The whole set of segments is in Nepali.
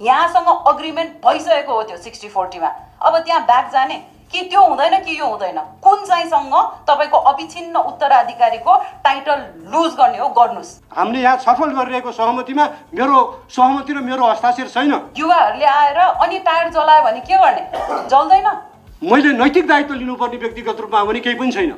यहाँसँग अग्रिमेन्ट भइसकेको हो त्यो 60-40 मा। अब त्यहाँ ब्याक जाने कि त्यो हुँदैन कि यो हुँदैन, कुन चाहिँसँग तपाईको अविच्छिन्न उत्तराधिकारीको टाइटल लुज गर्ने हो गर्नुस्। हामीले यहाँ छलफल गरिरहेको सहमतिमा मेरो सहमति र मेरो हस्ताक्षर छैन। युवाहरूले आएर अनि टायर जलायो भने के गर्ने? जल्दैन। मैले नैतिक दायित्व लिनुपर्ने व्यक्तिगत रूपमा भने केही पनि छैन।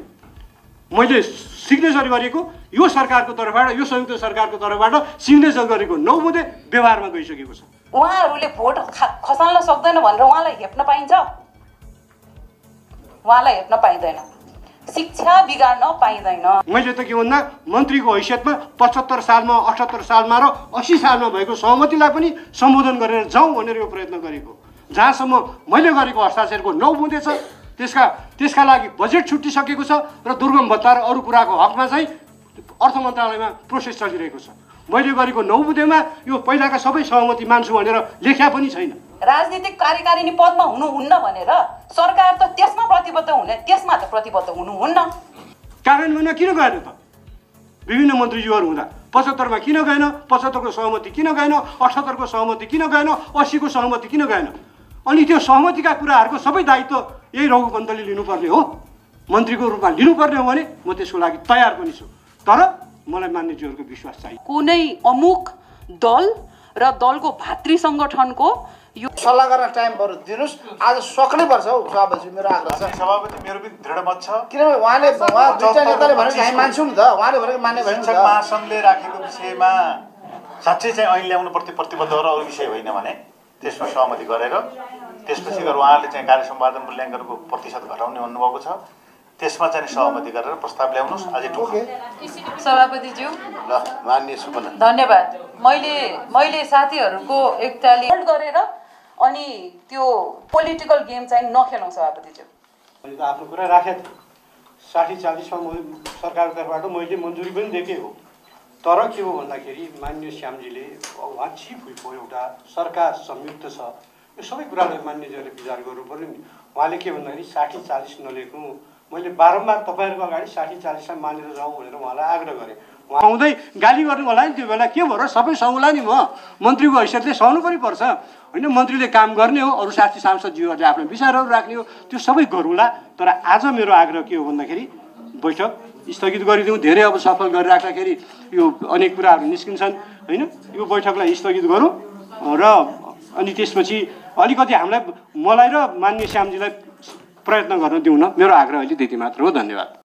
मैले सिग्नेचर गरेको यो सरकारको तर्फबाट, यो संयुक्त सरकारको तर्फबाट सिग्नेचर गरेको 9 बुँदे व्यवहारमा गइसकेको छ। उहाँहरूले भोट खसाल्न सक्दैन भनेर उहाँलाई हेप्न पाइन्छ? उहाँलाई हेप्न पाइँदैन, शिक्षा बिगार्न पाइँदैन। मैले त के भन्दा मन्त्रीको हैसियतमा 75 सालमा, 78 सालमा र 80 सालमा भएको सहमतिलाई पनि सम्बोधन गरेर जाउँ भनेर यो प्रयत्न गरेको। जहाँसम्म मैले गरेको हस्ताक्षरको 9 बुँदे छ, त्यसका लागि बजेट छुट्टिसकेको छ र दुर्गम भत्ता र अरू कुराको हकमा चाहिँ अर्थ मन्त्रालयमा प्रोसेस चलिरहेको छ। मैले गरेको 9 बुँदेमा यो पहिलाका सबै सहमति मान्छु भनेर लेख्या पनि छैन। राजनीतिक कार्यकारिणी पदमा हुनुहुन्न भनेर सरकार त त्यसमा प्रतिबद्ध हुने, त्यसमा त प्रतिबद्ध हुनुहुन्न। कार्यान्वयनमा किन गएन त? विभिन्न मन्त्रीज्यूहरू हुँदा 75 मा किन गएन, 75 को सहमति किन गएन, 78 को सहमति किन गएन, 80 को सहमति किन गएन? अनि त्यो सहमतिका कुराहरूको सबै दायित्व यही रघुपन्तले लिनुपर्ने हो, मन्त्रीको रूपमा लिनुपर्ने हो भने म त्यसको लागि तयार पनि छु। तर मलाई मान्यज्यूहरूको विश्वास चाहियो। कुनै अमुक दल र दलको भातृ संगठनको यो सल्लाह गर्न टाइम बरु दिनुस्। आज सक्नै पर्छ हौ सभापति, मेरो आग्रह छ। सभापति मेरो पनि दृढ मत छ, किनभने उहाँ दुईटा नेताले भनेको हामी मान्छौँ नि त, उहाँले भनेको मान्ने भयो नि त। शिक्षक महासङ्घले राखेको विषयमा साँच्चै चाहिँ ऐन ल्याउनु प्रति प्रतिबद्ध हो र अरू विषय होइन भने त्यसमा सहमति गरेर त्यसपछि गएर उहाँहरूले चाहिँ कार्य सम्पादन मूल्याङ्कनको प्रतिशत घटाउने भन्नुभएको छ, त्यसमा चाहिँ सहमति गरेर प्रस्ताव ल्याउनुहोस्। अझै सभापतिज्यू ल मान्य सुपना धन्यवाद। मैले साथीहरूको एकताली होल्ड गरेर अनि त्यो पोलिटिकल गेम चाहिँ नखेलौँ सभापतिज्यू। मैले त आफ्नो कुरा राखेँ, 60-40 मा सरकारको तर्फबाट मैले मन्जुरी पनि दिएकै हो। तर के हो भन्दाखेरि मान्य श्यामजीले उहाँ चिफ हुइपो एउटा सरकार संयुक्त छ, यो सबै कुरालाई मान्यजीहरूले विचार गर्नुपर्ने नि। उहाँले के भन्दाखेरि 60-40 नलिएको, मैले बारम्बार तपाईँहरूको अगाडि 60-40 मा मानेर जाउँ भनेर उहाँलाई आग्रह गरेँ। उहाँ आउँदै गाली गर्नु होला नि, त्यो बेला के भएर सबै सहला नि, म मन्त्रीको हैसियतले सहनु पनि पर्छ होइन। मन्त्रीले काम गर्ने हो, अरू साथी सांसदज्यूहरूले आफ्नो विचारहरू राख्ने हो, त्यो सबै गरौँला। तर आज मेरो आग्रह के हो भन्दाखेरि बैठक स्थगित गरिदिउँ। धेरै अब सफल गरिराख्दाखेरि यो अनेक कुराहरू निस्किन्छन् होइन। यो बैठकलाई स्थगित गरौँ र अनि त्यसपछि अलिकति हामीलाई, मलाई र मान्य श्यामजीलाई प्रयत्न गर्न दिउँ न। मेरो आग्रह अहिले त्यति मात्र हो। धन्यवाद।